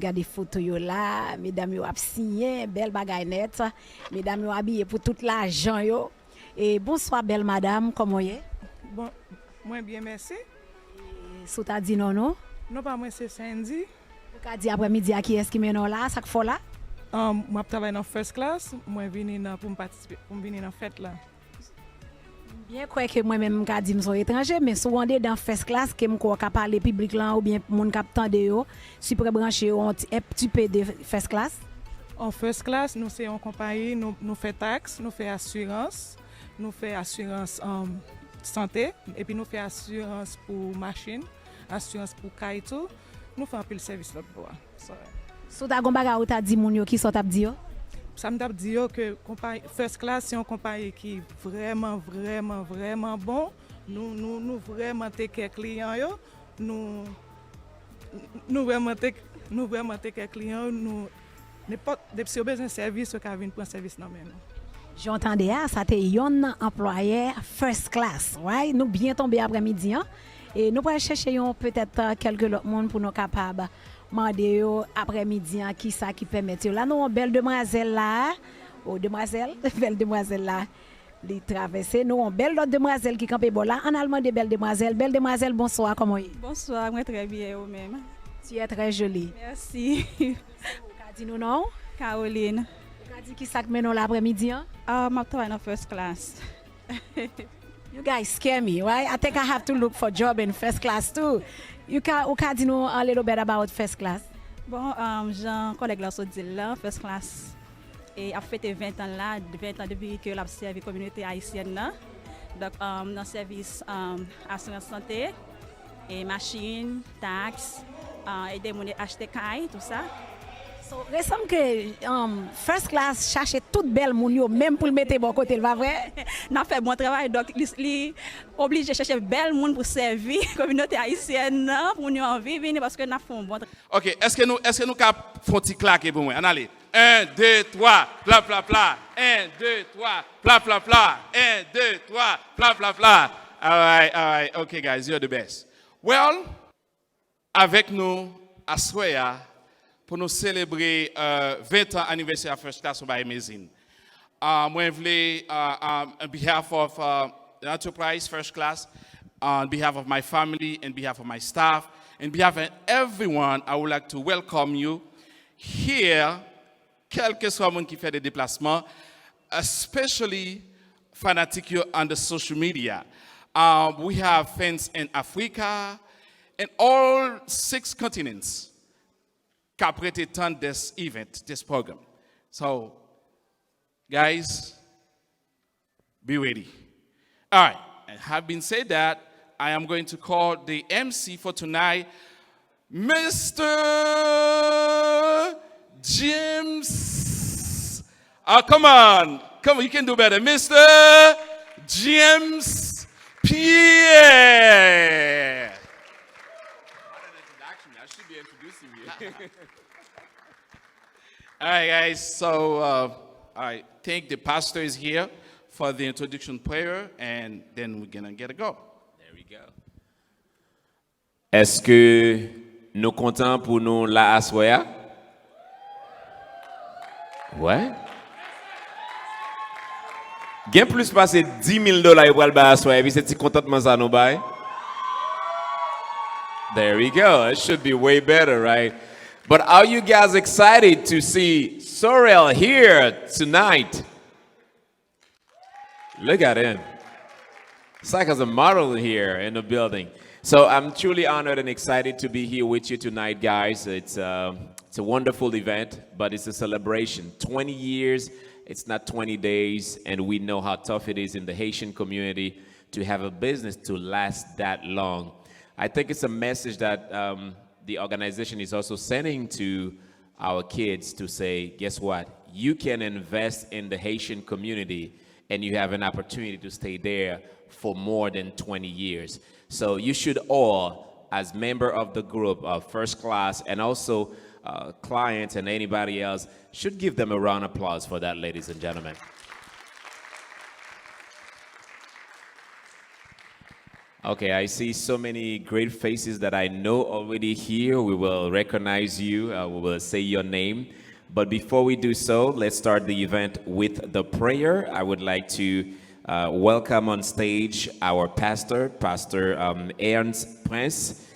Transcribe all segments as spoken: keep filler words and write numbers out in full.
Gade foto yo la, medam yo ap siyen, bèl bagay nèt. Medam yo abiye pou tout lajan yo. E bonswa, bèl madam, kòman w ye? Bon, mwen byen, mèsi. Si w ta di non nou? Non pa mwen se Sandy. Ou ka di aprèmidi a kiyès ki mennen w la, sa k fè w la? Um, mwen ap travay nan First Class, mwen vini nan pou m patisipe, pou m vini nan fèt la. M byen kwè ke mwen menm m ka di m se yon etranje, men si w andedan First Class, ke m kwè w ka pale piblik lan oubyen moun k ap tande yo, si w prebranche yo, yon ti, un petit peu de First Class. An First Class, nou se yon konpayi, nou, nou fè taks, nou fè asirans, nou fè asirans um, sante, epi nou fè asirans pou machin, asirans pou kay tou. Nou fè anpil sèvis lòt bò a. Si w ta gon bagay ou ta di moun yo, kisa w t ap di yo? Sa m t ap di yo ke konpayi, First Class se yon konpayi ki vrèman, vrèman, vrèman bon. Nou, nou, nou vrèman take care kliyan yo. Nou, nou vrèman take, nou vrèman take care kliyan yo. Nou, nenpòt, depi si yo bezwen sèvis, yo ka vin pran sèvis nan men nou. Jan w tande a, sa te yonn nan anplwayè First Class, right? Nou byen tonbe aprèmidi an. E nou pral chèche yon, petèt, kèlke lòt moun pou nou kapab mande yo aprèmidi an kisa ki pèmèt yo. La, nou yon bèl demwazèl la. O, demwazèl, bèl demwazèl la. Li travèse. Nou yon bèl lòt demwazèl ki kanpe bò la. Ann al mande bèl demwazèl. Bèl demwazèl, bonswa, kòman w ye? Bonswa, mwen trè byen, e ou menm? Tu es très jolie. Mèsi. Ou ka di nou non w? Caroline. Ou ka di kisa k mennen w la aprèmidi an? Ah, m ap travay nan First Class. You guys scare me, right? I think I have to look for job in First Class too. You ka, ou ka di nou a little bit about First Class? Bon, um, jan kòlèg la sot di l la, First Class e ap fete ven tan l la, ven tan depi ke l ap sèvi kominote ayisyèn nan. Donk, um, nan sèvis um, asirans sante, e machin, taks, uh, ede moun achte kay, tou sa. So, resanm ke um, First Class chache tout bèl moun yo, menm pou l mete bò kote l, pa vre? N ap fè bon travay, donk li, li oblije chèche bèl moun pou sèvi kominote ayisyèn nan, pou moun yo anvi vini, paske n ap fè yon bon travay. Ok, èske nou, èske nou ka fè yon ti klake pou mwen? Ann ale. En, de, twa, pla, pla, pla. En, de, twa, pla, pla, pla. En, de, twa, pla, pla, pla. Alright, alright. Ok, guys, you're the best. Well, avèk nou aswè a pou nou selebre uh, ven tan anivèsè a First Class, yon bagay amazing. Uh, mwen vle, uh, um, on behalf of uh, the enterprise First Class, on behalf of my family, in behalf of my staff, in behalf of everyone, I would like to welcome you here, kèlkeswa moun ki fè de deplasman, especially fanatik yo on the social media. Uh, we have fans in Africa, in all six continents, k ap rete tann this event, this program. So, guys, be ready. All right, and having said that, I am going to call the M C for tonight, Mister James. Uh, come on, come on, you can do better. Mister James Pierre. What an introduction. I should be introducing you. All right, guys. So, uh, all right. Thank the pastor is here for the introduction prayer, and then we're gonna get a go. There we go. Èske nou kontan pou nou la aswè a? Wè. Gen plis pase dis mil dola yo pral bay aswè a, epi se ti kontantman sa nou bay. There we go. It should be way better, right? But are you guys excited to see Sorel here tonight? Look at him. It's like as a model here in the building. So I'm truly honored and excited to be here with you tonight, guys. It's, uh, it's a wonderful event, but it's a celebration. twenty years, it's not twenty days, and we know how tough it is in the Haitian community to have a business to last that long. I think it's a message that um, the organization is also sending to our kids to say, guess what? You can invest in the Haitian community and you have an opportunity to stay there for more than twenty years. So you should all, as member of the group of First Class and also uh, clients and anybody else, should give them a round of applause for that, ladies and gentlemen. Okay, I see so many great faces that I know already here. We will recognize you. Uh, we will say your name. But before we do so, let's start the event with the prayer. I would like to uh, welcome on stage our pastor, Pastor um, Ernst Prince,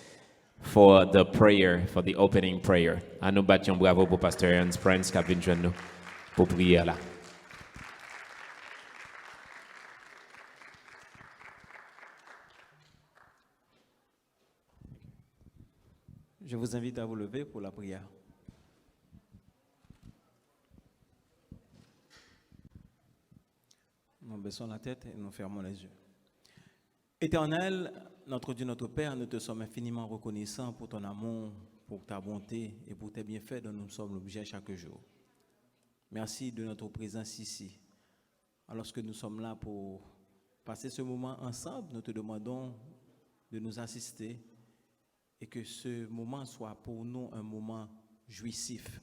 for the prayer, for the opening prayer. An nou bat yon bravo pou Pastor Ernst Prince k ap vin jwenn nou pou priyè la. Je vous invite à vous lever pour la prière. Nous baissons la tête et nous fermons les yeux. Éternel, notre Dieu, notre Père, nous te sommes infiniment reconnaissants pour ton amour, pour ta bonté et pour tes bienfaits dont nous sommes l'objet chaque jour. Merci de notre présence ici. Alors que nous sommes là pour passer ce moment ensemble, nous te demandons de nous assister et que ce moment soit pour nous un moment jouissif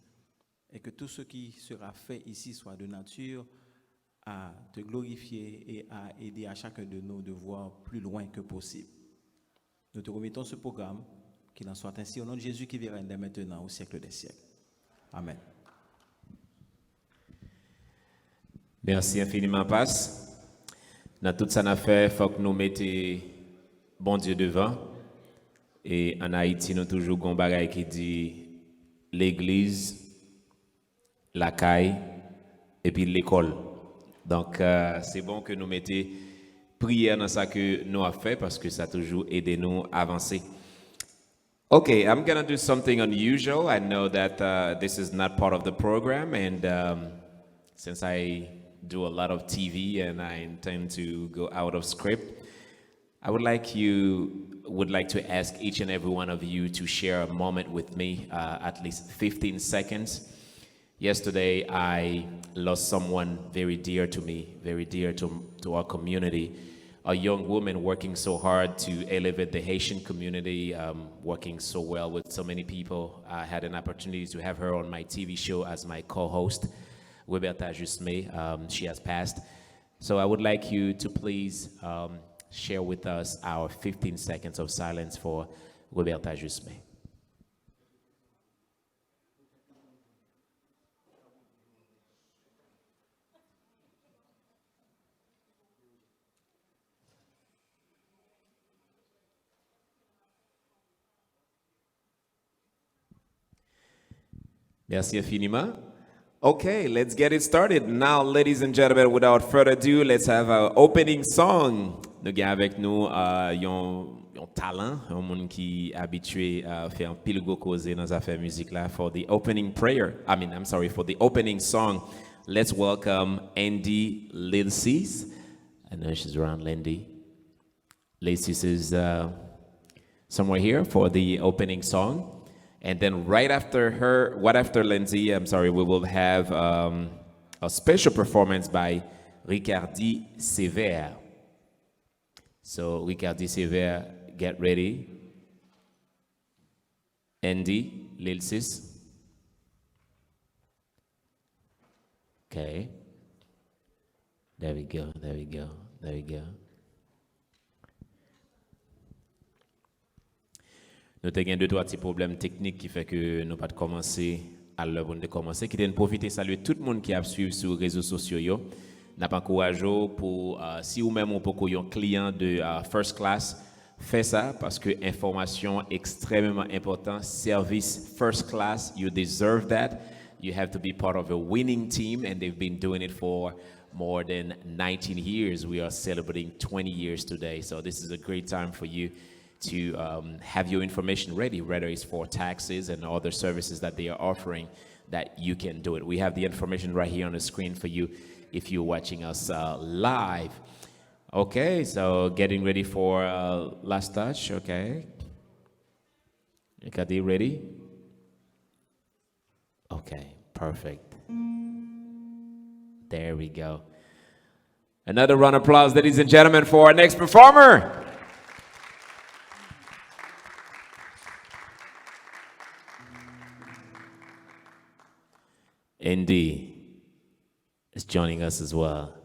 et que tout ce qui sera fait ici soit de nature à te glorifier et à aider à chacun de nous de voir plus loin que possible. Nous te remettons ce programme, qu'il en soit ainsi au nom de Jésus qui vit règne dès maintenant au siècle des siècles. Amen. Mèsi enfiniman, Pas. Nan tout sa n ap fè, fòk nou mete Bondye devan. E ann Ayiti, nou toujou gon bagay ki di legliz, lakay, epi lekòl. Donk, euh, se bon ke nou mete priyè nan sa ke nou ap fè, paske sa toujou ede nou avanse. Okay, I'm gonna do something unusual. I know that uh, this is not part of the program, and um, since I do a lot of T V and I intend to go out of script, I would like you would like to ask each and every one of you to share a moment with me, uh, at least fifteen seconds. Yesterday, I lost someone very dear to me, very dear to, to our community, a young woman working so hard to elevate the Haitian community, um, working so well with so many people. I had an opportunity to have her on my T V show as my co host, Roberta Jusme. Um, she has passed. So I would like you to please um, share with us our fifteen seconds of silence for Roberta Jusme. Merci infiniment. Okay, let's get it started. Now, ladies and gentlemen, without further ado, let's have our opening song. Nou gen avèk nou uh, yon, yon talan, yon moun ki abitye uh, fè anpil gwo koze nan zafè mizik la. For the opening prayer, I mean, I'm sorry, for the opening song, let's welcome Andy Lil Sis. I know she's around, Lindy. Lil Sis is uh, somewhere here for the opening song. And then right after her, what after Lindsay, I'm sorry, we will have um, a special performance by Ricardy Sévère. So Ricardy Sévère, get ready. Andy, Lil Sis. Okay. There we go, there we go, there we go. Nou te gen de twa ti pwoblèm teknik ki fè ke nou pa t kòmanse a lè pou nou te kòmanse. Kite n pwofite salye tout moun ki ap swiv sou rezo sosyo yo. N ap ankouraje w pou, uh, si ou menm ou poko yon kliyan de uh, First Class, fè sa, paske enfòmasyon ekstrèmeman enpòtan. Sèvis first class, you deserve that. You have to be part of a winning team, and they've been doing it for more than nineteen years. We are celebrating twenty years today, so this is a great time for you to um, have your information ready, whether it's for taxes and other services that they are offering, that you can do it. We have the information right here on the screen for you if you're watching us uh, live. Okay, so getting ready for uh, last touch. Okay. Ekadi, ready? Okay, perfect. There we go. Another round of applause, ladies and gentlemen, for our next performer. Andy is joining us as well.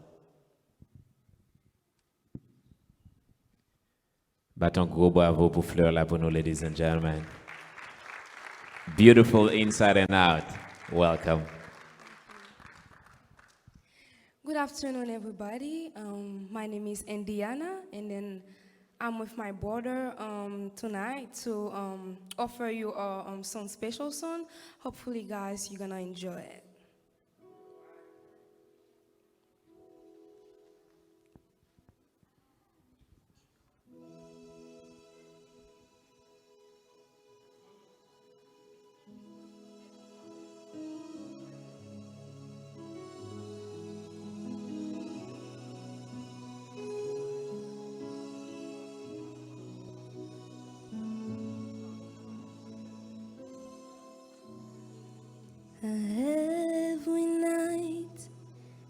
Bat yon gwo bravo pou flè la pou nou, ladies and gentlemen. Beautiful inside and out. Welcome. Good afternoon, everybody. Um, my name is Indiana, and then I'm with my brother, um, tonight to, um, offer you a, um, some special song. Hopefully, guys, you're gonna enjoy it. Every night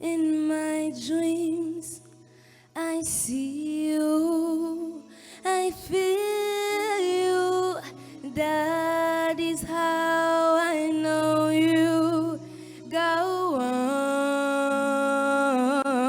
in my dreams, I see you, I feel you. That is how I know you. Go on.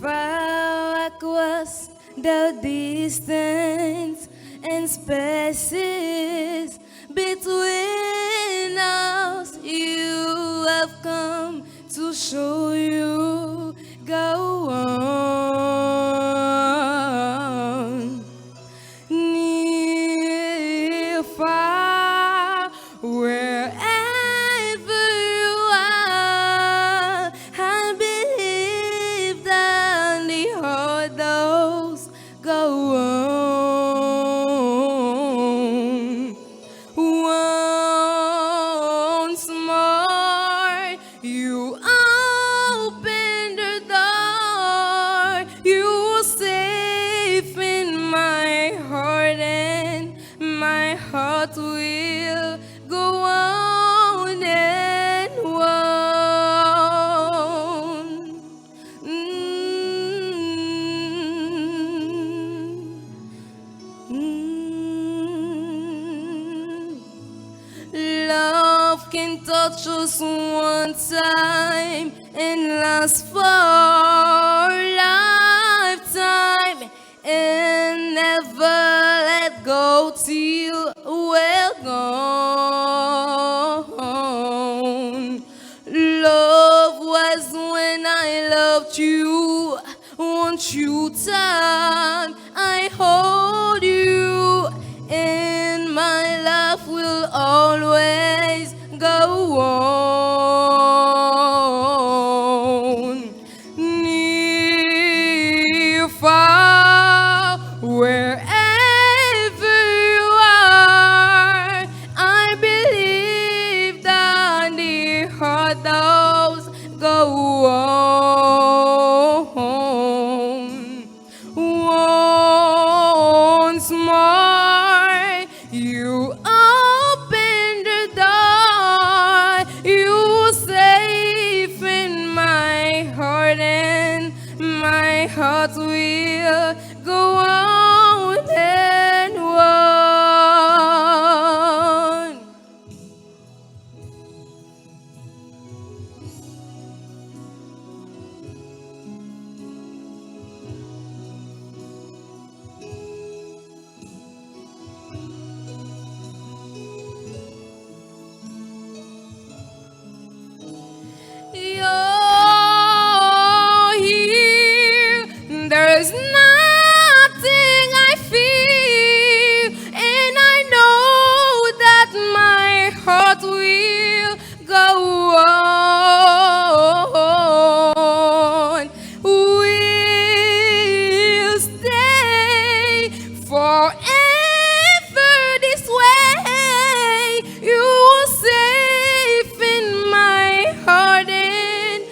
Far across the distance and spaces between us, you have come to show you. Go on. Near, far, wherever you are, I believe that the hurdles go on. Once more, you open the door. You are safe in my heart, and my heart will go on and on. Mm. Mm. Love can touch us one time and last for a lifetime and never let go till we're gone. Love was when I loved you. Won't you turn? I hold you, and my love will always go on. Near, far, wherever you are, I believe that the hurdles go on. Once more, you open the door. You safe in my heart, and my heart will go on and on. You're here. There's nothing I fear, and I know that my heart will go on. We'll stay forever this way. You are safe in my heart, and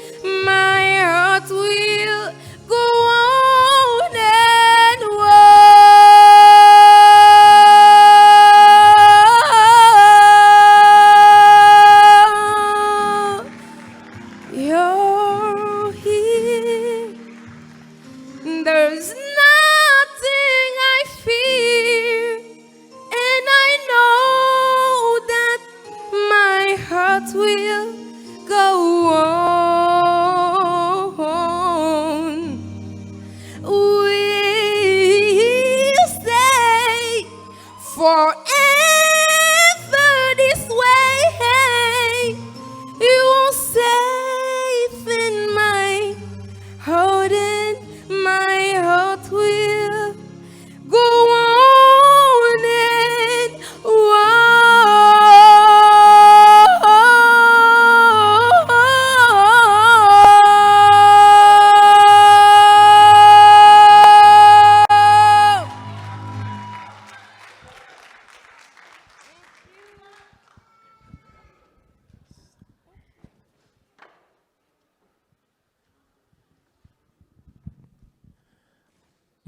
my heart will go on and on. You're here. There's nothing I fear, and I know that my heart will go on. We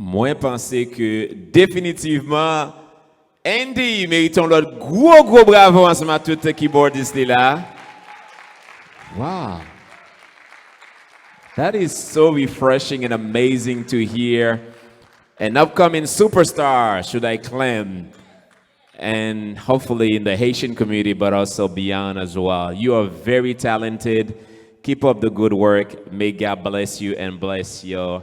Mwen panse ke definitivman Andy merite yon lòt gwo gwo bravo ansanm ak tout keyboardist li la. Wow. That is so refreshing and amazing to hear an upcoming superstar, should I claim, and hopefully in the Haitian community, but also beyond as well. You are very talented. Keep up the good work. May God bless you and bless your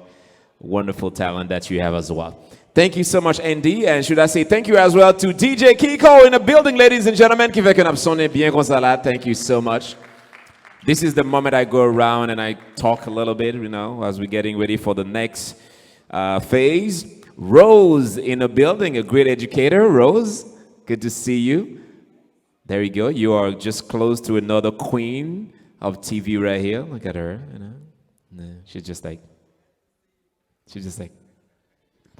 wonderful talent that you have as well. Thank you so much, Andy. And should I say thank you as well to D J Kiko in the building, ladies and gentlemen, ki fè ke n ap sonnen byen konsa la. Thank you so much. This is the moment I go around and I talk a little bit, you know, as we're getting ready for the next uh, phase. Rose in the building, a great educator. Rose, good to see you. There you go. You are just close to another queen of T V right here. Look at her. You know, she's just like, she's just like,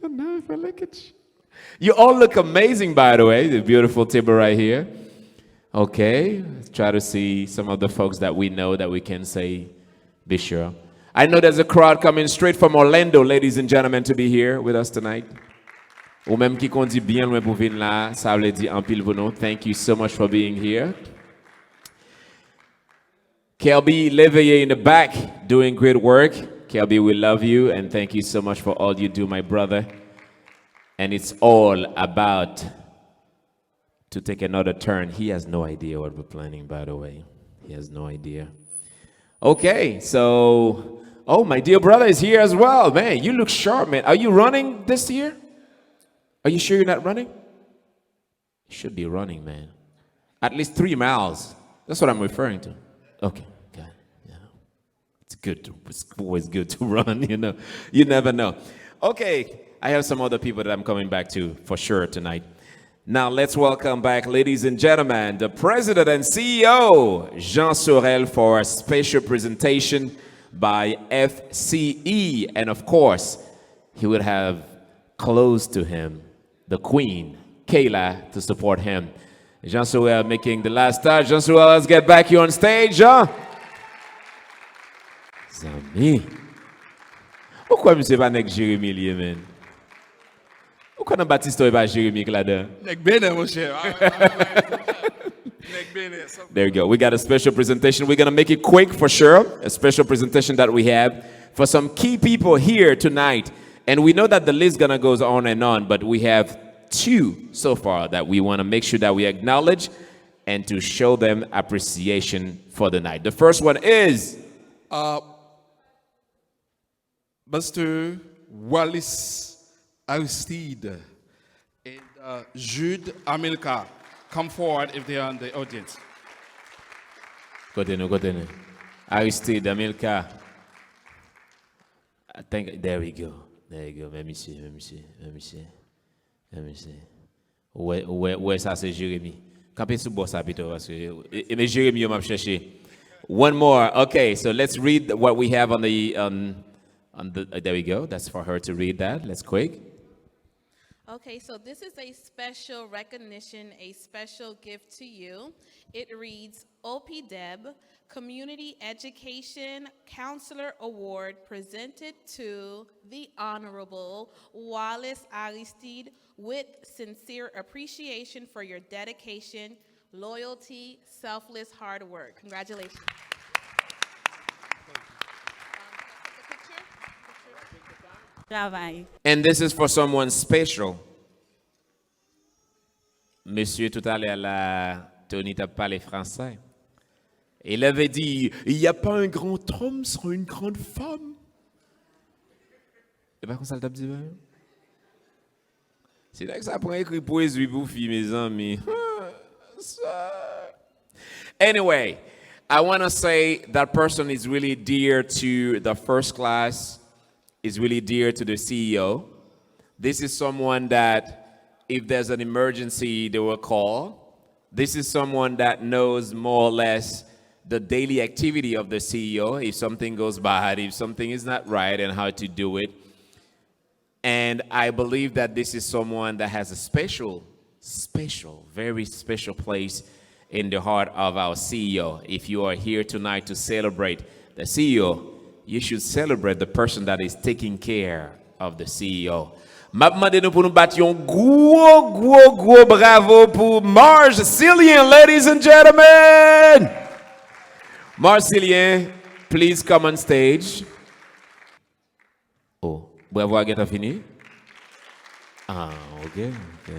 don't know if I like it. You all look amazing, by the way. The beautiful table right here. Okay, let's try to see some of the folks that we know that we can say, be sure. I know there's a crowd coming straight from Orlando, ladies and gentlemen, to be here with us tonight. Ou menm ki kondi byen lwen pou vin la, sa vle di anpil pou nou. Thank you so much for being here. Kelby Leveye in the back, doing great work. Kelby, we love you and thank you so much for all you do, my brother. And it's all about to take another turn. He has no idea what we're planning, by the way. He has no idea. Okay, so, oh, my dear brother is here as well. Man, you look sharp, man. Are you running this year? Are you sure you're not running? You should be running, man. At least three miles. That's what I'm referring to. Okay, good. Yeah. It's good to, it's always good to run, you know. You never know. Okay, I have some other people that I'm coming back to for sure tonight. Now, let's welcome back, ladies and gentlemen, the president and C E O, Jean Sorel, for a special presentation by F C E. And of course, he would have close to him the queen, Kayla, to support him. Jean Sorel making the last touch. Jean Sorel, let's get back you on stage, Jean. Zanmi. Ou kwè misye pa nèg Jeremi li ye, man? Ou kwè nan Batista e pa Jeremi k ladan? Nèg Benè, monchè. Nèg Benè. There you go. We got a special presentation. We're going to make it quick for sure. A special presentation that we have for some key people here tonight. And we know that the list gonna goes on and on, but we have two so far that we want to make sure that we acknowledge and to show them appreciation for the night. The first one is uh, Mister Wallace Aristide and uh, Jude Amilcar. Come forward if they are in the audience. Kote nou, kote nou? Aristide, Amilcar. I think, there we go. There you go. Men misye, men misye, men misye. Men misye. Ou wè, ou wè, ou wè sa se Jeremi. Kanpe sou bò sa pito, paske e, e, men Jeremi yo m ap chèche. One more. Okay, so let's read what we have on the, on, on the, uh, there we go. That's for her to read that. Let's quick. Okay, so this is a special recognition, a special gift to you. It reads, O P Deb, Community Education Counselor Award, presented to the Honorable Wallace Aristide, with sincere appreciation for your dedication, loyalty, selfless hard work. Congratulations. Travay. And this is for someone special. Mesye, toutalè la, Tony t ap pale fransè. Il avait dit, il n'y a pas un grand homme sans une grande femme. E pa konsa l t ap di bagay yo? Si nèg sa pran ekri pwezi pou fi, mezanmi. Anyway, I want to say that person is really dear to the first class, is really dear to the C E O. This is someone that, if there's an emergency, they will call. This is someone that knows more or less the daily activity of the C E O, if something goes bad, if something is not right, and how to do it. And I believe that this is someone that has a special, special, very special place in the heart of our C E O. If you are here tonight to celebrate the C E O, you should celebrate the person that is taking care of the C E O. M ap mande nou pou nou bat yon gwo, gwo, gwo bravo pou Marge Cillian, ladies and gentlemen! Marge Cillian, please come on stage. Oh, bravo a gentan fini? Ah, ok, ok.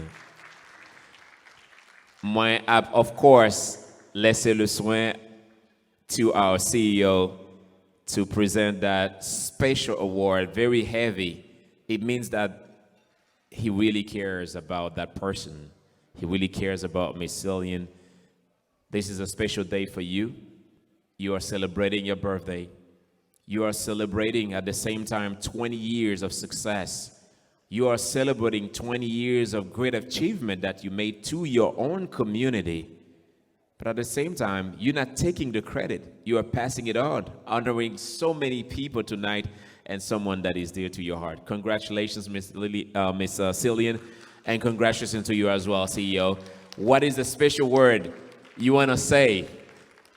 Mwen ap, of course, lese le soin to our C E O to present that special award, very heavy. It means that he really cares about that person. He really cares about Miss Cillian. This is a special day for you. You are celebrating your birthday. You are celebrating at the same time twenty years of success. You are celebrating twenty years of great achievement that you made to your own community. But at the same time, you're not taking the credit. You are passing it on, honoring so many people tonight and someone that is dear to your heart. Congratulations, Miss Lily, uh, Miss uh, Cillian, and congratulations to you as well, C E O. What is the special word you want to say?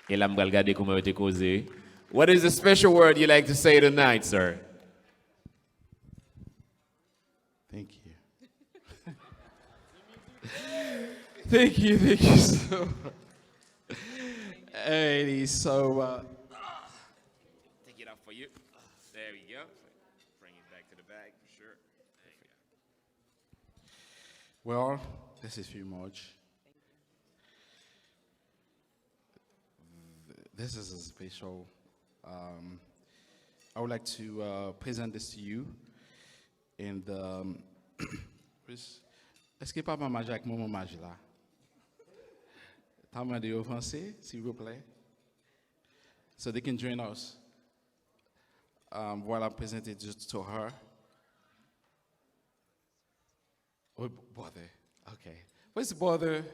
E la m pral gade kòman yo te koze. What is the special word you like to say tonight, sir? Thank you. Thank you, thank you so much. Alrighty, so uh, Take it off for you. There we go. Bring it back to the bag for sure. There you go. Well, this is pretty much. This is a special. Um, I would like to uh, present this to you. And um, please, èske papa Maj ak manman Maj la? Ta mande yo vanse, silvouplè. So they can join us. Um, while I present it just to her. Oh, brother. Okay. Where's the brother?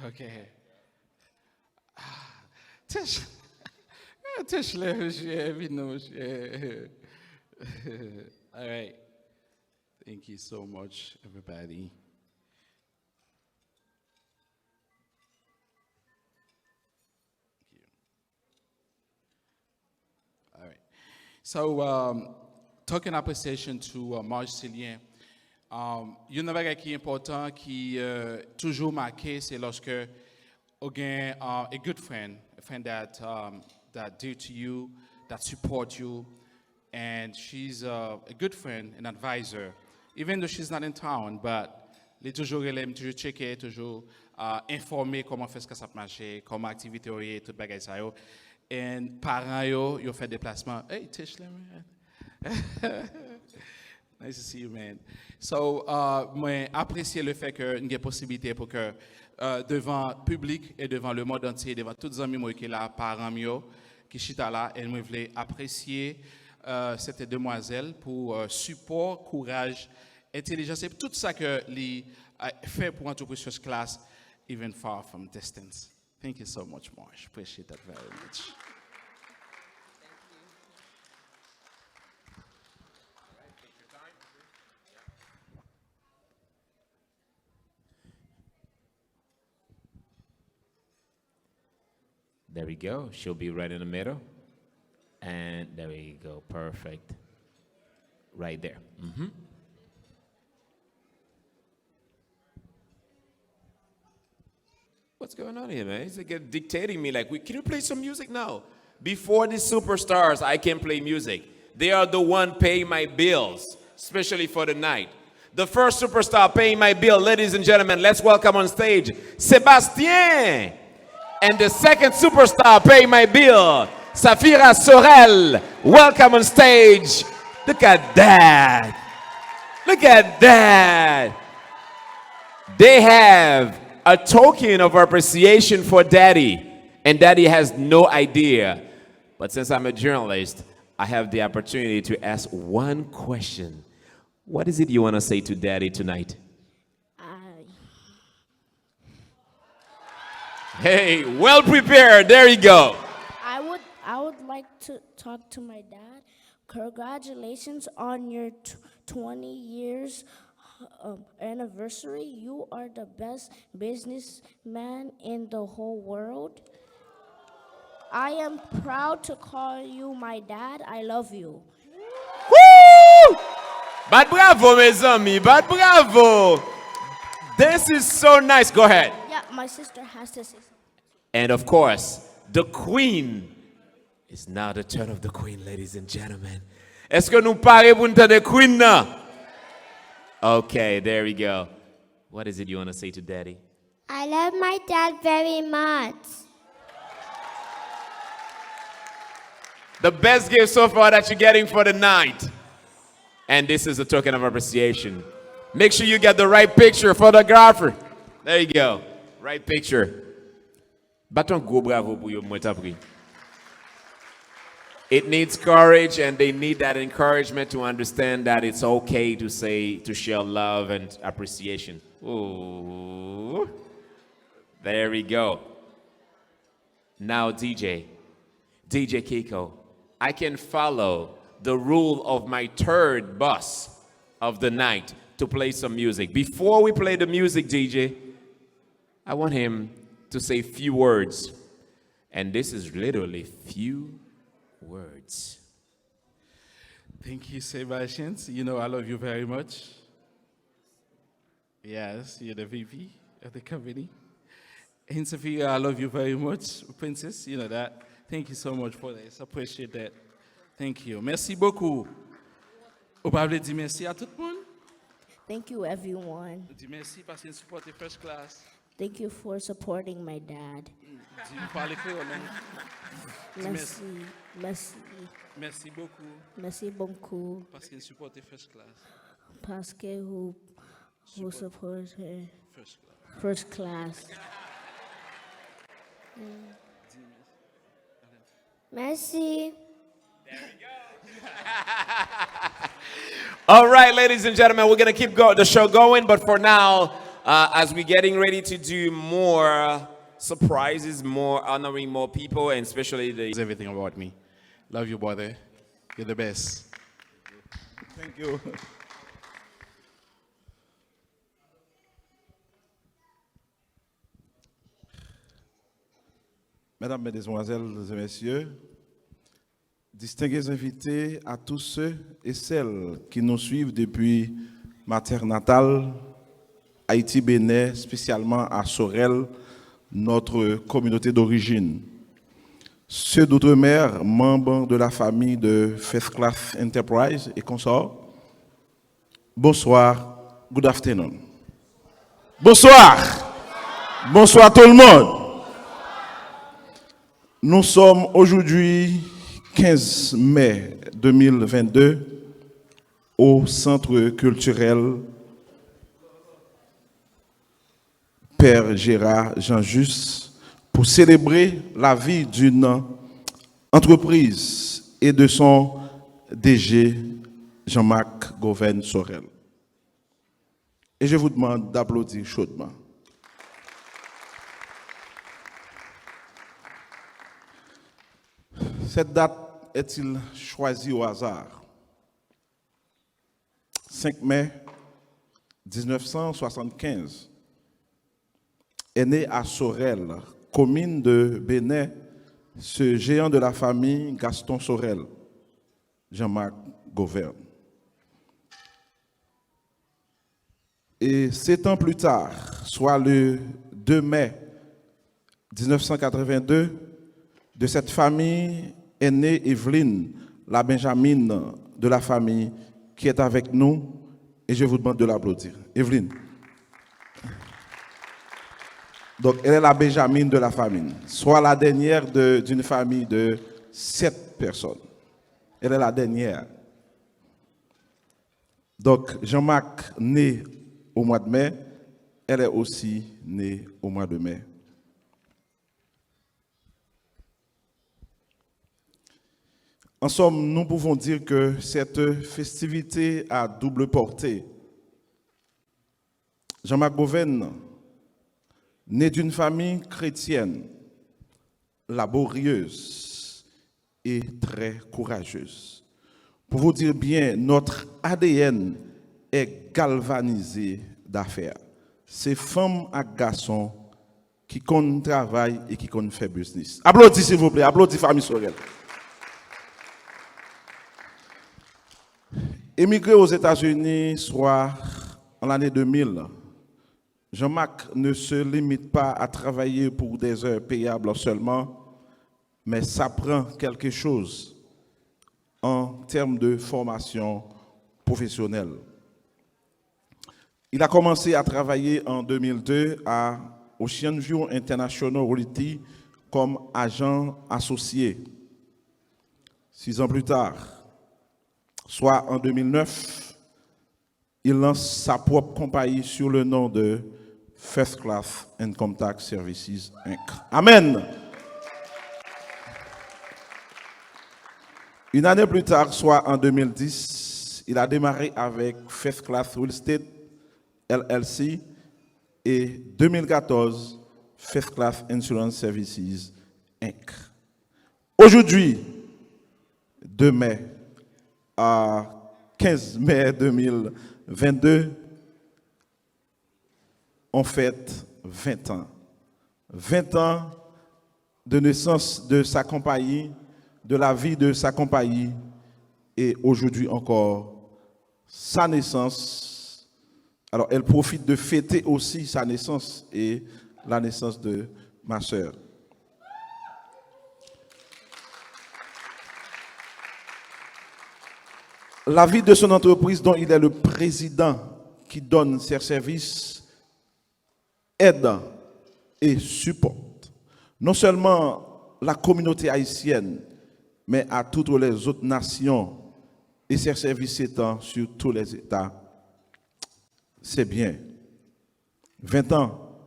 Okay. Ah, Tish. Ah, Tish, let me share. We know share. All right. Thank you so much, everybody. Thank you. All right. So, um, token appreciation to uh, Marge Cillian. Um, youn nan bagay ki enpòtan, ki uh, toujou make, se lòske ou gen uh, a good friend, a friend that, um, that dear to you, that support you, and she's uh, a good friend, an advisor. Even though she's not in town, but li toujou rele m, toujou tcheke, toujou uh, enfòme kòman First Class ap mache, kòman aktivite yo ye, tout bagay sa yo. And paran yo, yo fè deplasman. Hey, Tish, man. Nice to see you, man. So, uh, mwen apresye le fè ke n gen posibilite pou ke uh, devan piblik e devan le monde entier, devan tout zanmi mwen ki la, paran m yo, ki chita la, e mwen vle apresye uh, cette demoiselle pou uh, sipò, kouraj, entelijans e tout sa ke li uh, fè pou antreprise Class, even far from distance. Thank you so much, Marge. Appreciate that very much. There we go. She'll be right in the middle. And there we go. Perfect. Right there. Mm-hmm. What's going on here, man? He's like dictating me like, we, can you play some music now? Before these superstars, I can play music. They are the one paying my bills, especially for the night. The first superstar paying my bill, ladies and gentlemen, let's welcome on stage Sébastien. And the second superstar paying my bill, Safira Sorel. Welcome on stage. Look at that. Look at that. They have a token of appreciation for Daddy, and Daddy has no idea. But since I'm a journalist, I have the opportunity to ask one question. What is it you want to say to Daddy tonight? I Hey, well prepared. There you go. I would I would like to talk to my dad. Congratulations on your t- twenty years um, anniversary. You are the best businessman in the whole world. I am proud to call you my dad. I love you. Woo! Bat bravo, mezanmi, bat bravo. This is so nice. Go ahead. Yeah, my sister has to say something. And of course, the queen. It's now the turn of the queen, ladies and gentlemen. Èske nou pare pou n tande queen nan? Okay, there we go. What is it you want to say to daddy? I love my dad very much. The best gift so far that you're getting for the night. And this is a token of appreciation. Make sure you get the right picture, photographer. There you go. Right picture. Bat yon gwo bravo pou yo, mwen, tanpri. It needs courage, and they need that encouragement to understand that it's okay to say, to share love and appreciation. Ooh. There we go. Now, D J, D J Kiko, I can follow the rule of my third boss of the night to play some music. Before we play the music, D J, I want him to say few words. And this is literally few words. Thank you, Sebastian. You know I love you very much. Yes, you're the V P of the company. And Sophia, I love you very much, Princess. You know that. Thank you so much for this. Appreciate that. Thank you. Merci beaucoup. Ou pa vle di mèsi a tout moun? Thank you, everyone. Di mèsi paske n sipòte First Class. Thank you for supporting my dad. Di pale kreyòl non. Merci. Merci. Mèsi bokou Merci beaucoup paske n sipòte First Class. Parce que vous, vous supportez First Class. First Class. Merci. All right, ladies and gentlemen, we're going to keep go- the show going, but for now, uh, as we're getting ready to do more surprises, more honoring more people, and especially the Is everything about me. Love you, brother. You're the best. Thank you. Mesdames, Mesdemoiselles et Messieurs, distingués invités, à tous ceux et celles qui nous suivent depuis ma terre natale, Haïti-Bénin, spécialement à Sorel, notre communauté d'origine. Ceux d'outre-mer, membres de la famille de First Class Enterprise et consorts, bonsoir, good afternoon. Bonsoir. Bonsoir tout le monde. Nous sommes aujourd'hui quinze mai deux mille vingt-deux au Centre culturel Père Gérard Jean-Juste pour célébrer la vie d'une entreprise et de son D G Jean-Marc Govène Sorel. Et je vous demande d'applaudir chaudement. Cette date est-il choisie au hasard ? Cinq mai dix-neuf cent soixante-quinze, est né à Sorel, commune de Bénin, ce géant de la famille Gaston Sorel, Jean-Marc Govène. Et sept ans plus tard, soit le deux mai dix-neuf cent quatre-vingt-deux, de cette famille est née Evelyne, la Benjamine de la famille, qui est avec nous, et je vous demande de l'applaudir. Evelyne. Donc, elle est la Benjamine de la famille, soit la dernière de- d'une famille de sept personnes. Elle est la dernière. Donc, Jean-Marc né au mois de mai, elle est aussi née au mois de mai. En somme, nous pouvons dire que cette festivité à double portée, Jean-Marc Govène, né d'une famille chrétienne, laborieuse et très courageuse. Pour vous dire bien, notre A D N est galvanisé d'affaires. Se fanm ak gason ki konn travay e ki konn fè biznis. Aplodi silvouplè, aplodi fanmi Sorel. Émigrer aux États-Unis, soit en l'année deux mille, Jean-Marc ne se limite pas à travailler pour des heures payables seulement, mais s'apprend quelque chose en termes de formation professionnelle. Il a commencé à travailler en deux mille deux à Ocean View International Realty comme agent associé. Six ans plus tard, soit en deux mille neuf, il lance sa propre compagnie sur le nom de First Class Income Tax Services, inc. Amen. Une année plus tard, soit en deux mille dix, il a démarré avec First Class Real Estate, L L C, et deux mille quatorze, First Class Insurance Services, inc. Aujourd'hui, demain, à quinze mai deux mille vingt-deux, on fête vingt ans. Vingt ans de naissance de sa compagnie, de la vie de sa compagnie, et aujourd'hui encore, sa naissance. Alors, elle profite de fêter aussi sa naissance et la naissance de ma sœur. La vie de son entreprise dont il est le président qui donne ses services aide et supporte non seulement la communauté haïtienne, mais à toutes les autres nations et ses services s'étendent sur tous les États. C'est bien. Vingt ans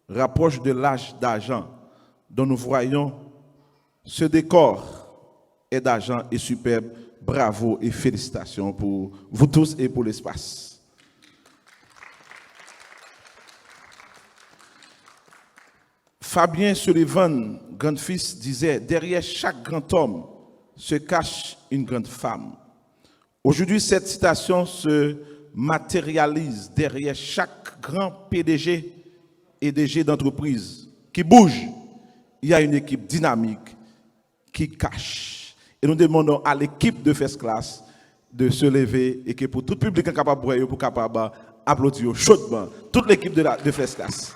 rapproche de l'âge d'argent dont nous voyons ce décor est d'argent et superbe. Bravo et félicitations pour vous tous et pour l'espace. Fabien Sullivan Grandfils disait, derrière chaque grand homme se cache une grande femme. Aujourd'hui, cette citation se matérialise derrière chaque grand P D G et D G d'entreprise qui bouge. Il y a une équipe dynamique qui cache. Et nous demandons à l'équipe de First Class de se lever et que pour tout public capable, pour capable applaudir chaudement toute l'équipe de, la, de First Class.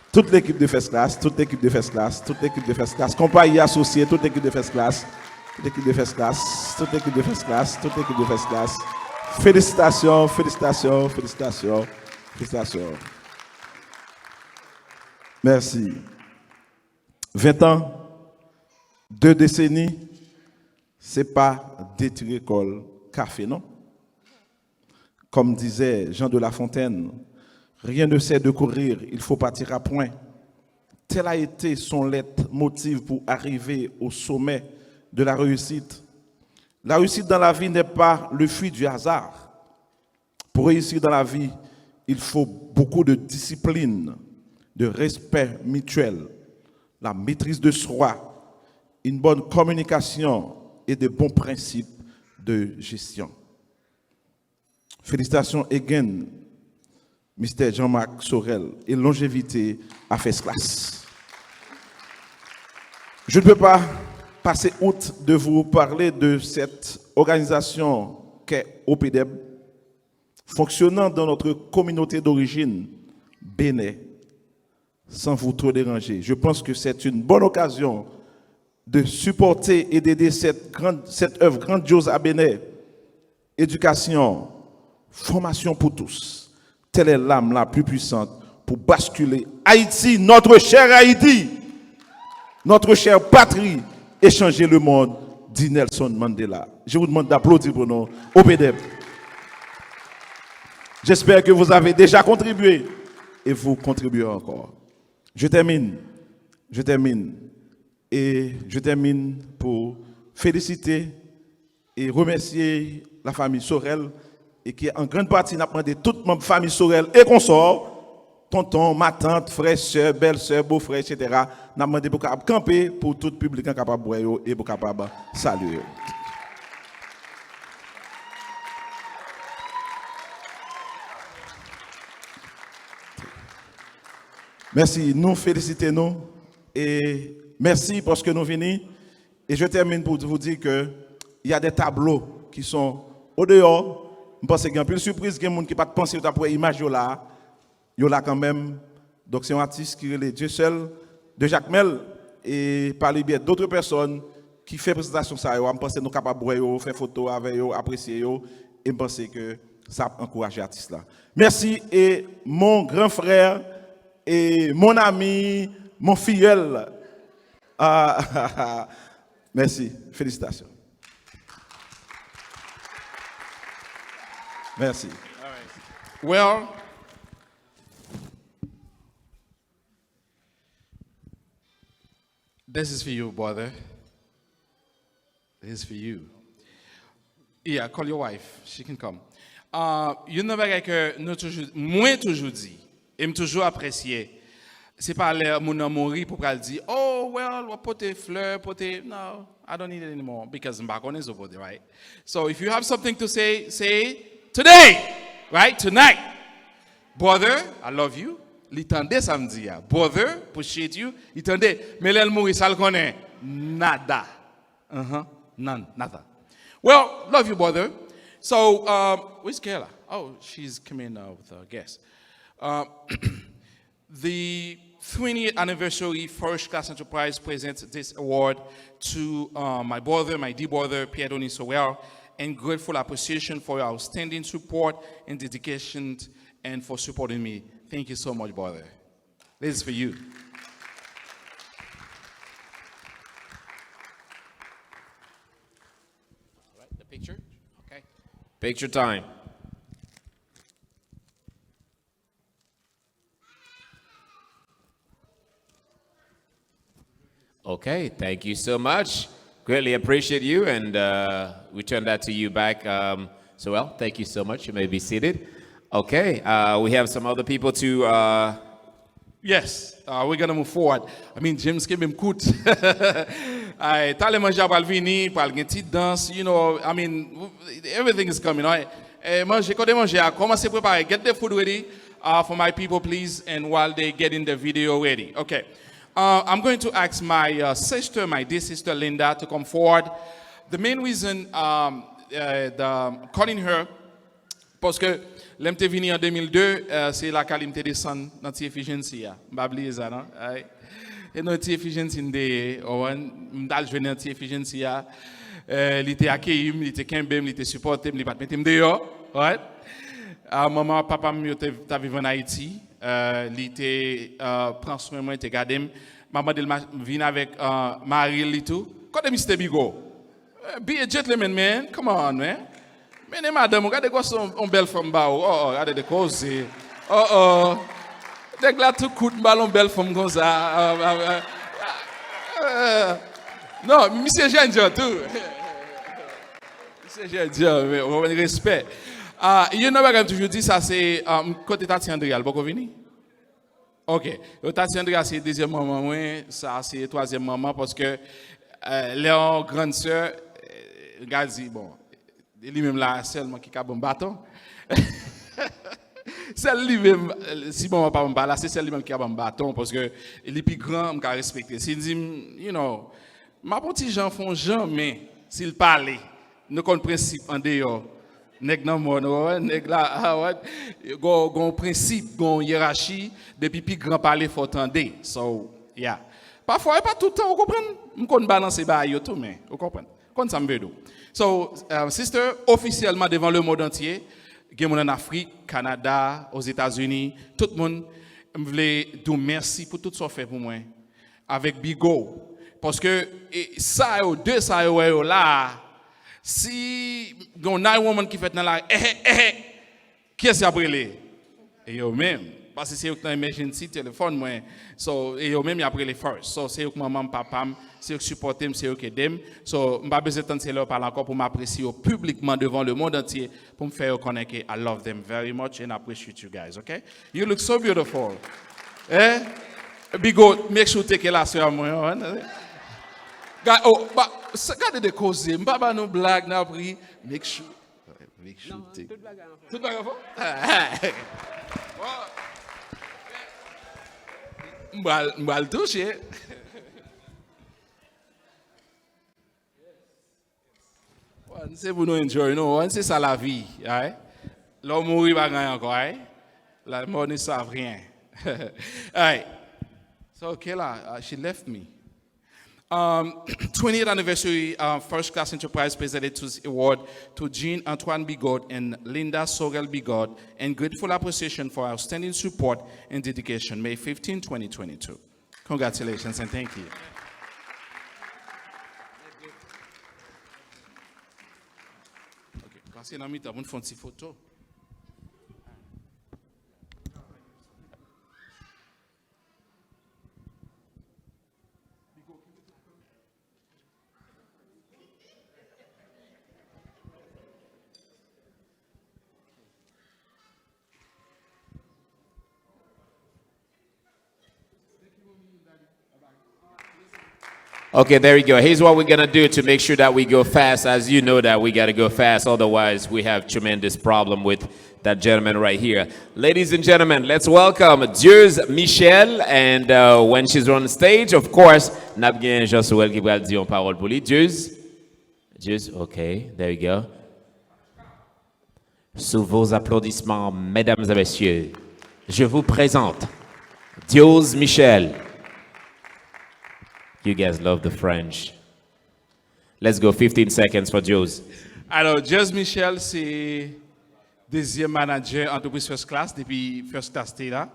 Toute l'équipe de First Class, toute l'équipe de First Class, toute l'équipe de First Class, compagnie associée, toute l'équipe de First Class, toute l'équipe de First Class, toute l'équipe de First Class, toute l'équipe de First Class. Félicitations, félicitations, félicitations, félicitations. Merci. Vingt ans, deux décennies, c'est pas détirer col café, non. Comme disait Jean de La Fontaine, rien ne sert de courir, il faut partir à point. Tel a été son leitmotiv pour arriver au sommet de la réussite. La réussite dans la vie n'est pas le fruit du hasard. Pour réussir dans la vie, il faut beaucoup de discipline, de respect mutuel, la maîtrise de soi, une bonne communication et de bons principes de gestion. Félicitations again, Mister Jean-Marc Sorel, et longévité à First Class. Je ne peux pas passer outre de vous parler de cette organisation qu'est OPDEB, fonctionnant dans notre communauté d'origine, Bénin, sans vous trop déranger. Je pense que c'est une bonne occasion de supporter et d'aider cette, grande, cette œuvre grandiose à Bénin. Éducation, formation pour tous. Telle est l'âme la plus puissante pour basculer Haïti, notre chère Haïti, notre chère patrie, et changer le monde, dit Nelson Mandela. Je vous demande d'applaudir pour nous, OPDEB. J'espère que vous avez déjà contribué et vous contribuerez encore. Je termine, je termine, et je termine pour féliciter e remèsye lafanmi Sorel, e ki an grann pati n ap mande tout manm fanmi Sorel e konsò, tonton, matant, frè, sè, bèlsè, bofrè, etsetera, n ap mande pou kapab kanpe pou tout piblik lan kapab wè yo e pou kapab salye yo. Mèsi, nou felisite nou e mèsi paske nou vini. Et je termine pour vous dire que il y a des tableaux qui sont au dehors. M panse gen anpil sipriz, gen moun ki pa t panse yo t ap wè imaj yo la a. Yo la kanmenm. Donk, se yon atis ki rele Dieuseul de Jacmel, e pa le biais d'autres personnes ki fè prezantasyon sa yo a. M panse nou kapab wè yo, fè foto avè yo, apresye yo, e m panse ke sa ap ankouraje atis la. Merci, et mon grand frère et mon ami, mon filleul. Ah, merci. Félicitations. Merci. Well, this is for you, brother. This is for you. Yeah, call your wife. She can come. Uh, youn nan bagay ke nou toujou, mwen toujou di, e m toujou apresye, se pa lè moun nan mouri pou pral di, oh, well, w ap pote flè, pote, no, I don't need it anymore, because m pa konnen si w pote, right? So if you have something to say, say it today, right? Tonight. Brother, I love you. Li tande sa m di a. Brother, appreciate you. Li tande. Men lè l mouri, sa l konnen? Nada. Uh-huh. None. Nada. Well, love you, brother. So, um, where's Kayla? Oh, she's coming uh, with a guest. Uh, the twentieth anniversary First Class Enterprise presents this award to uh, my brother, my dear brother, Pierre Denis Sowell, and grateful appreciation for your outstanding support and dedication and for supporting me. Thank you so much, brother. This is for you. All right, the picture? Okay. Picture time. Okay, thank you so much. Greatly appreciate you, and uh, we turn that to you back. Um, so, well, thank you so much. You may be seated. Okay, uh, we have some other people to. Uh, Yes, uh, we're gonna move forward. I mean, James kenbe m kout. Ay, talè manje a pral vini, pral gen ti dans, you know, I mean, everything is coming, right? Eh, manje, kote manje a, kòmanse prepare. Get the food ready uh, for my people, please, and while they getting the video ready. Okay. Uh, I'm going to ask my uh, sister, my dear sister Linda, to come forward. The main reason um, uh, the, calling her, paske lè m te vini an de mil de, uh, se lakay li m te desann nan ti Efijensi a. M pa bliye sa, non? Ay. E nan ti Efijensi m te ye, w konprann? M t al jwenn nan ti Efijensi a. Uh, li te akeyi m, li te kenbe m, li te sipòte m, li pa t mete m deyò. Right? Uh, manman, papa m yo te, t ap viv ann Ayiti. Uh, li te uh, pran swen mwen, te gade m. M ap mande l ma- vin avèk uh, mari l li tou. Kote Mister Bigo? Eh, be a gentleman, man. Come on, man. Mennen madanm ou, gade gwòs yon, yon bèl fanm ba ou. Oh, oh, gade de koze. Oh, oh. Nèg la tou kout, m ba l yon bèl fanm konsa. Ah, ah, ah, ah. Non, misye jènjan tou. Misye jènjan, men, ou konprann, respè. Ah, youn nan bagay m toujou di, sa se, ah, kote Tati Andrea, l poko vini? Ok. Yo, Tati Andrea se dezyèm manman mwen, sa se twazyèm manman, paske euh, lè yon grann sè, euh, gad di, bon, li menm la sèlman ki ka ban m baton. Sèl li menm, si manman pa ban m pa la, se sèl li menm ki ka ban m baton, paske li pi gran, m ka respekte. Si l di m, you know, m ap yon ti jan fè yon jan, men si l pale, nou konn prensip andeyò. Nèg nan mòn, ou wè, nèg la, ah, wè, gon, gon prensip, gon yerachi, depi pi gran pale, fò w tande. So, yeah. Pafwa, e pa tout tan, ou konprann? M konn balanse bagay yo tou, men, ou konprann? Konn sa m vle di w. So, uh, sister, ofisyèlman devan lemonn antye, gen moun ann Afrik, Kanada, Ozetazini, tout moun, m vle di w mèsi pou tout sa w fè pou mwen. Avèk Bigo. Paske e, sa yo, de sa yo wè yo la a, si gen yon nine one one ki fèt nan lari, ehe, ehe, kiyès y ap rele? E yo menm. Paske se yo k nan emergency telefòn mwen. So, e yo menm y ap rele first. So, se yo k manman m, papa m, se yo k sipòte m, se yo k ede m. So, m pa bezwen tann se lè yo pale ankò pou m apresye yo piblikman devan lemonn antye, pou m fè yo konnen ke I love them very much and I appreciate you guys, ok? You look so beautiful. Eh? Bigo, make sure w teke laswè a mwen. Gade, oh, ba, gade de koze. M pa ba nou blag nan pri. Make sure. Make sure w teke. Tout bagay anfòm? M pral, m pral touche. Se pou nou enjoy, nou. An, se sa lavi, ay. Lè w mouri, pa gen anyen ankò, ay. La mort ne sert à rien. Ay. So, Kayla, uh, she left me. Um, twentieth anniversary, uh, First Class Enterprise presented to award to Jean Antoine Bigot and Linda Sorel Bigot in grateful appreciation for outstanding support and dedication, May fifteenth, twenty twenty-two. Congratulations and thank you. Ok, pase nan mitan pou n fè yon ti foto. Okay, there you go. Here's what we're gonna do to make sure that we go fast. As you know that we gotta go fast, otherwise we have tremendous problem with that gentleman right here. Ladies and gentlemen, let's welcome Dieuse Michel. And uh, when she's on stage, of course, n ap gen Jean Sorel ki pral di yon pawòl pou li. Dieuse? Dieuse, okay, there you go. Sous vos applaudissements, mesdames et messieurs, je vous présente Dieuse Michel. You guys love the French. Let's go, fifteen seconds for Dieuse. Alò, Dieuse Michel, se dezyèm manadjè antrepriz First Class depi First Class te la.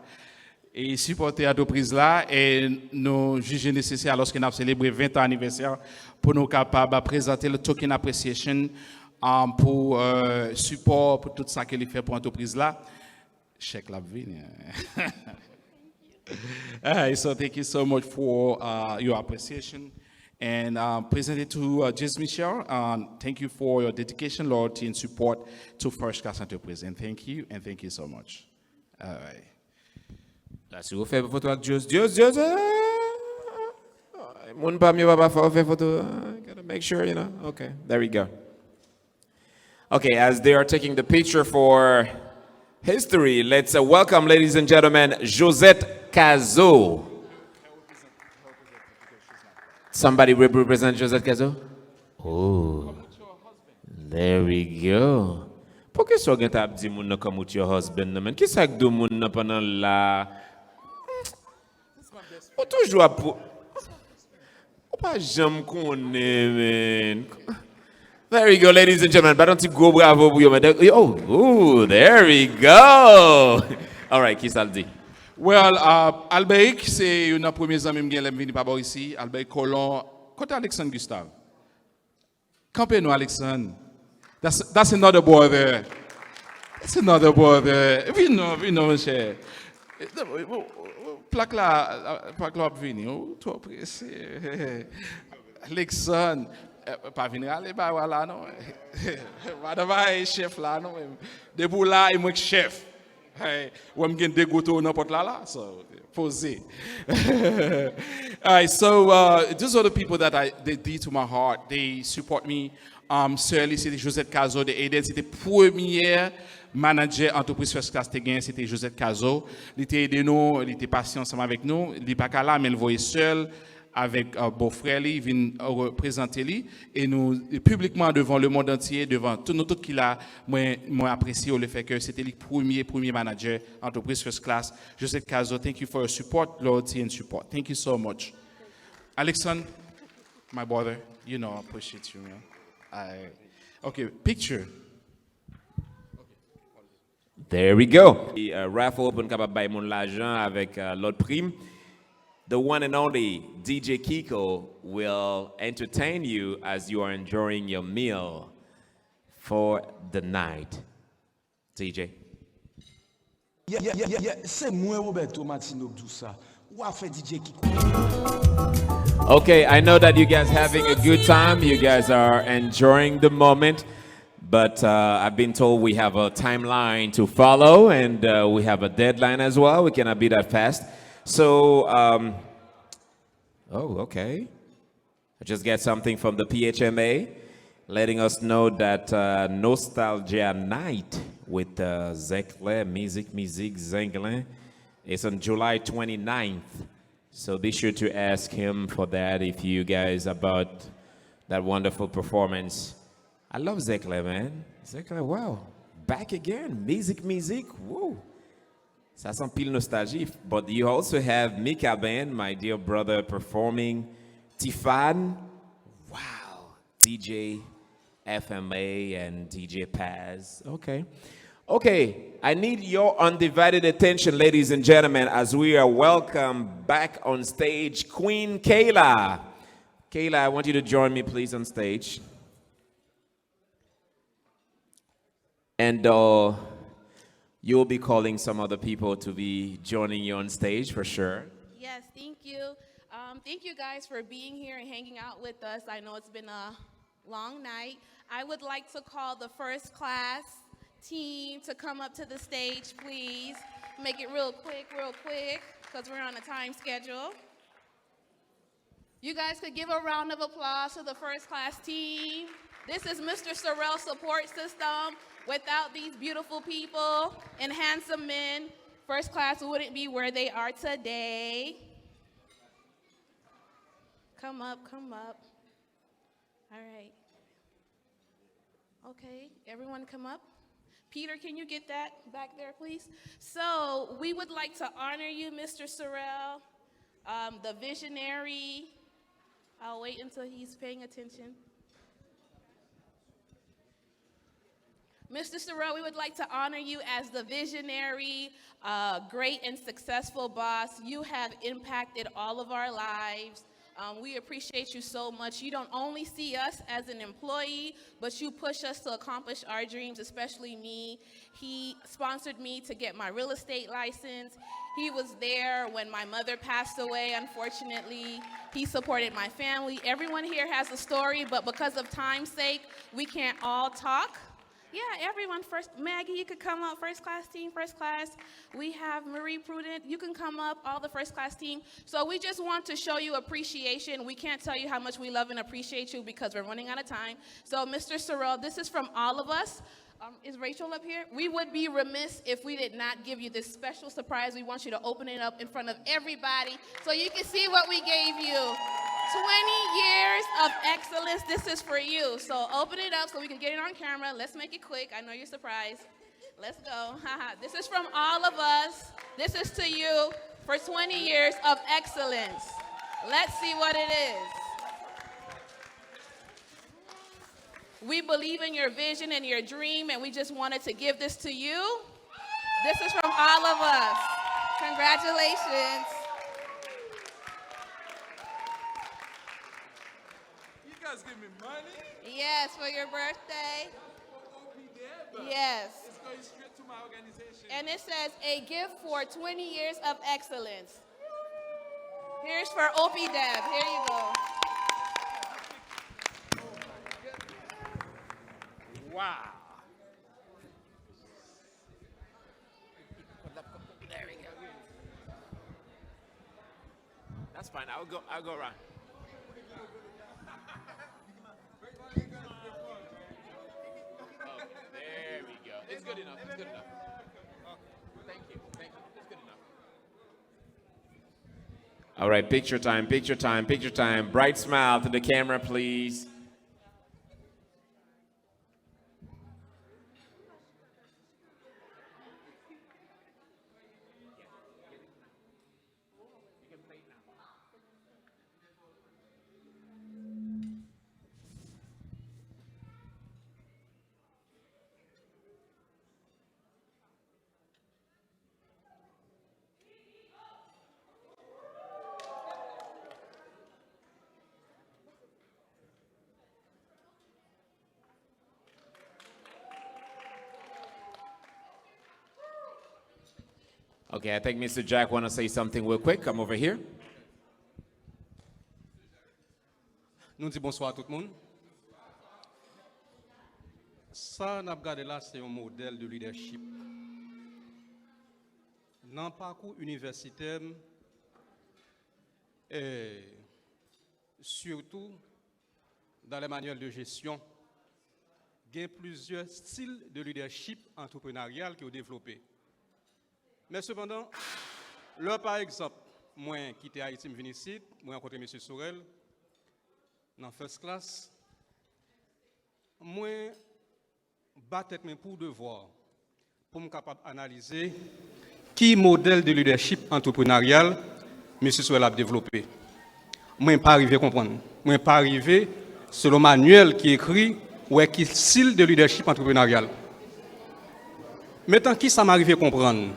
E sipòte antrepriz la, e nou jije nesesè, alòske n ap selebre ven tan anivèsè, pou nou kapab prezante l token appreciation, um, pou, euh, sipò, pou tout sa ke li fè pou antrepriz la. Chèk la ap vini. Alright, so thank you so much for, uh, your appreciation. And, uh, presented to, uh, Dieuse Michel, uh, thank you for your dedication, loyalty, and support to First Class Enterprise. And thank you, and thank you so much. Alright. La, si w fè foto ak Dieuse, Dieuse, Dieuse, eh, moun pa m yo pa fè w fè foto. I gotta make sure, you know. Okay, there we go. Okay, as they are taking the picture for history, let's, uh, welcome, ladies and gentlemen, Josette Cazot. Somebody rep-, represent Josette Cazot? Oh. There we go. Poukisa w gentan ap di moun nan come with your husband nan, men? Kisa k do moun nan pandan l la? Ou toujou ap pou-, ou pa janm konnen, men. There we go, ladies and gentlemen. Bat yon ti gwo bravo pou yo, men. Oh, ooh, there we go. All right, kisa l di? Well, uh, Alberic, se youn nan premye zanmi m gen lè m vini pa bò isi. Alberic Colon. Kote Alexandre Gustave? Kanpe non, Alexandre. That's, that's another brother. That's another brother. Vin non, vin non, monchè. Plak la, plak la ap vini. Ou twò prese. Alexandre, eh, pa vin rale bagay la non. Pa nan bagay chèf la non. Depi w la, e mwen k chèf. Hey, wè m gen de gouto nan pòt la la, so, poze. Alright, so, uh, those are the people that I, they dear to my heart. They support me. Um, sè li, se te Josette Cazot de Eden, se te premyè manadjè antrepriz First Class te genyen, se te Josette Cazot. Li te ede nou, li te pasyan ansanm avèk nou. Li pa ka la, men l voye sè l avèk, euh, bòfrè li, vin reprezante li, e nou, piblikman, devan lemond antye, devan tout, nou tout ki la, mwen, mwen apresye lefètke se te li premye, premye manadjè antrepriz First Class. Josette Cazot, thank you for your support, loyalty and support. Thank you so much. Alexandre, my brother, you know, I appreciate you, man. I, okay, picture. There we go. Uh, raffle pou n kapab bay moun lajan avèk, uh, lòt prim. The one and only D J Kiko will entertain you as you are enjoying your meal for the night. D J. Yeah, yeah, yeah, yeah, yeah. Se mwen, Roberto Martino, k di w sa. Ou a fè D J Kiko. Okay, I know that you guys having a good time. You guys are enjoying the moment. But, uh, I've been told we have a timeline to follow, and, uh, we have a deadline as well. We cannot be that fast. So, um, oh, okay. I just got something from the P H M A letting us know that, uh, Nostalgia Night with, uh, Zenglen, Mizik, Mizik, Zenglen, is on July twenty-ninth. So be sure to ask him for that if you guys about that wonderful performance. I love Zèklè, man. Zèklè, wow. Back again. Mizik, mizik. Woo. Sa se anpil nostalji. But you also have Mika Band, my dear brother, performing. Tifan. Wow. D J F M A and D J Paz. Okay. Okay, I need your undivided attention, ladies and gentlemen, as we are welcome back on stage Queen Kayla. Kayla, I want you to join me, please, on stage. And uh, you'll be calling some other people to be joining you on stage for sure. Yes, thank you. Um, thank you guys for being here and hanging out with us. I know it's been a long night. I would like to call the first class team to come up to the stage, please. Make it real quick, real quick, because we're on a time schedule. You guys could give a round of applause to the first class team. This is Mister Sorrell support system. Without these beautiful people and handsome men, first class wouldn't be where they are today. Come up, come up. All right. Okay, everyone come up. Peter, can you get that back there, please? So we would like to honor you, Mister Sorrell, um, the visionary. I'll wait until he's paying attention. Mister Sorrell, we would like to honor you as the visionary, uh, great and successful boss. You have impacted all of our lives. Um, we appreciate you so much. You don't only see us as an employee, but you push us to accomplish our dreams, especially me. He sponsored me to get my real estate license. He was there when my mother passed away, unfortunately. He supported my family. Everyone here has a story, but because of time's sake, we can't all talk. Yeah, everyone first. Maggie, you could come up. First class team, first class. We have Marie Prudent. You can come up, all the first class team. So we just want to show you appreciation. We can't tell you how much we love and appreciate you because we're running out of time. So, Mister Sorrell, this is from all of us. Um, is Rachel up here? We would be remiss if we did not give you this special surprise. We want you to open it up in front of everybody so you can see what we gave you. twenty years of excellence. This is for you. So open it up so we can get it on camera. Let's make it quick. I know you're surprised. Let's go. This is from all of us. This is to you for twenty years of excellence. Let's see what it is. We believe in your vision and your dream, and we just wanted to give this to you. This is from all of us. Congratulations. You guys give me money? Yes, for your birthday. For O P Deb. Yes. It's going straight to my organization. And it says, "A gift for twenty years of excellence." Here's for O P Deb. Here you go. Wow. That's fine. I'll go. I'll go around. Okay, there we go. It's good enough. It's good enough. Thank you. Thank you. It's good enough. All right, picture time, picture time, picture time. Bright smile to the camera, please. Okay, I think Mister Jack wanna say something real quick. Come over here. Nou di bonswa a tout moun. Sa n ap gade la, se yon modèl de leadership. Nan pakou inivèsitè m, e sitou dans les manuels de gestion, gen plizyè stil de leadership antreprenaryal ke yo devlope. Men sepandan, lè pa egzanp, mwen kite Ayiti, m vin isit, mwen rankontre mesye Sorel nan first class, Mwen ba tèt mwen pou devwa pou m kapab analize ki modèl de lidèchip antreprenaryal mesye Sorel ap devlope. Mwen pa rive konprann. Mwen pa rive, selon manyèl ki ekri, wè ki stil de lidèchip antreprenaryal. Mentan, kisa m arive konprann?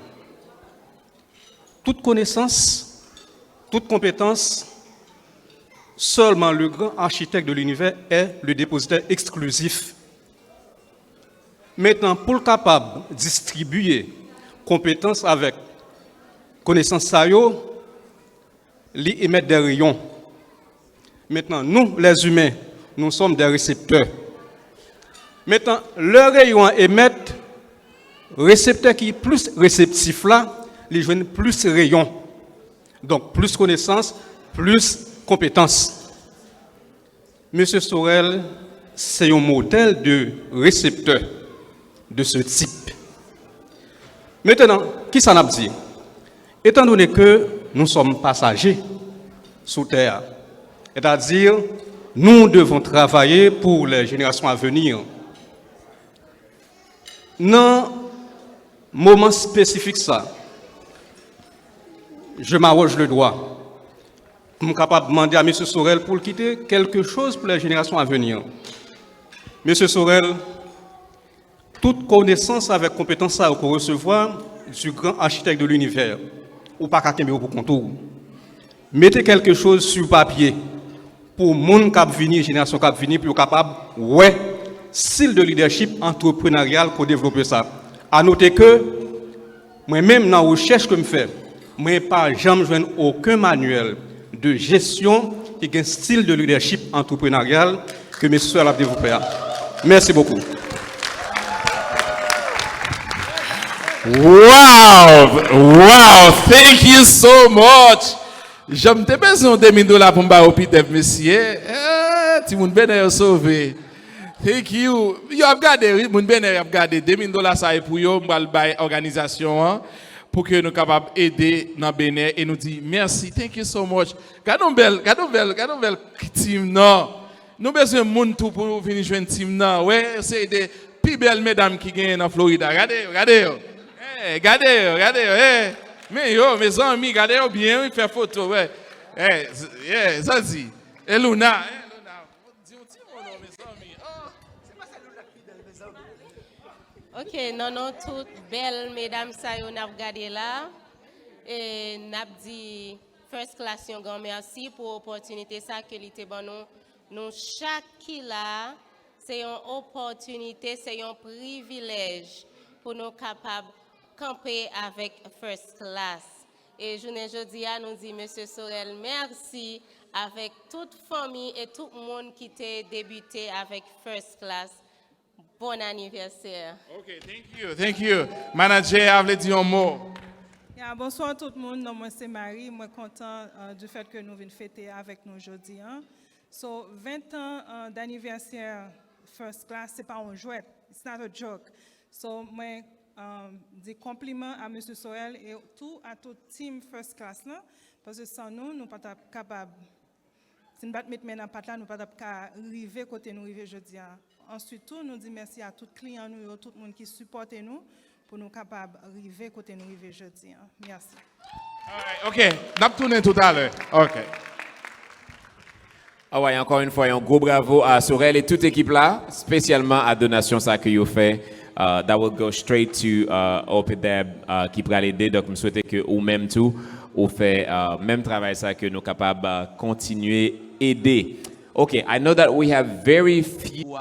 Tout konesans, tout konpetans, seulement le grand architecte de l'univers est le dépositaire exclusif. Mentan, pou l kapab distribiye konpetans avèk konesans sa yo, li emèt de reyon. Mentan, nou, lèzimen, nou sòm de reseptè. Mentan, lè reyon an emèt, reseptè ki plis reseptif la, li jwenn plis reyon. Donk, plis konesans, plis konpetans. Mesye Sorel se yon modèl de reseptè de ce type. Mentenan, kisa n ap di? Étant donné que nous sommes passagers sous terre, c'est-à-dire nous devons travailler pour les générations à venir. Nan moman espesifik sa, je m'arroge le droit pou m kapab mande a mesye Sorel pou l kite quelque chose pour les générations à venir. Mesye Sorel, tout konesans avèk konpetans sa yo ke w resevwa du grand architecte de l'univers, ou pa ka kenbe yo pou kont ou. Mete quelque chose sur papier pou moun k ap vini, jenerasyon k ap vini, pou yo kapab wè stil de lidèchip antreprenaryal ke w devlope sa. A note ke mwen menm, nan rechèch ke m fè, mwen pa janm jwenn okenn manyèl de jesyon ki gen stil de lidèchip antreprenaryal ke mesye Sorel ap devlope a. Mèsi bokou. Wow! Wow! Thank you so much! Jan m te bezwen yon de mil dola pou m ba yo pidèv, mesye. Eh, timoun Benè yo sove. Thank you. Yo ap gade, wi, moun Benè yo ap gade. De mil dola sa e pou yo, m pral bay òganizasyon an pou ke nou kapab ede nan Benè e nou di mèsi. Thank you so much. Gade yon bèl, gade yon bèl, gade yon bèl team nan. Nou bezwen moun tou pou vin jwenn team nan. Wè, se de pi bèl medam ki genyen nan Florida. Gade yo, gade yo. Hey, gade yo, gade yo. Hey. Men yo, mezanmi, gade yo byen, wi, fè foto, wè. Hey, yeah, Zanzi. E Luna, hey, Luna. Di yon ti mo non, mezanmi. Oh. Ok, nan non tout bèl medam sa yo n ap gade la, e n ap di First Class yon gran mèsi pou opòtinite sa ke li te ban nou. Nou chak ki la, se yon opòtinite, se yon privilèj pou nou kapab kanpe avèk First Class. E jounen jodi a, nou di Mesye Sorel mèsi avèk tout fanmi e tout moun ki te debite avèk First Class. Bon anivèsè. Ok, thank you, thank you. Manadjè a vle di yon mo. Ya, bonswa tout moun, non mwen se Marie, mwen kontan uh, du fait que nou vin fete avèk nou jodi an. So, ven tan uh, d'anniversaire First Class, se pa yon jwèt, it's not a joke. So, mwen um, di konpliman a Mesye Sorel e tou a tout team First Class lan, paske san nou, nou pa t ap kapab Si n pa t met men nan pat la, nou pa t ap ka rive kote nou rive jodi a. Answit tou, nou di mèsi a tout kliyan nou yo, tout moun ki sipòte nou pou nou kapab rive kote nou rive jodi a. Mèsi. Alright, ok, n ap tounen toutalè. Ok. Alright, encore une fois, yon gwo bravo à Sorel et toute équipe là, spécialement à donation sa ke yo fè. Uh, that will go straight to uh, Opedeb uh, ki pral ede. Donk, m swete ke ou menm tou, ou fè uh, menm travay sa ke nou kapab uh, kontinye ede. Ok, I know that we have very few.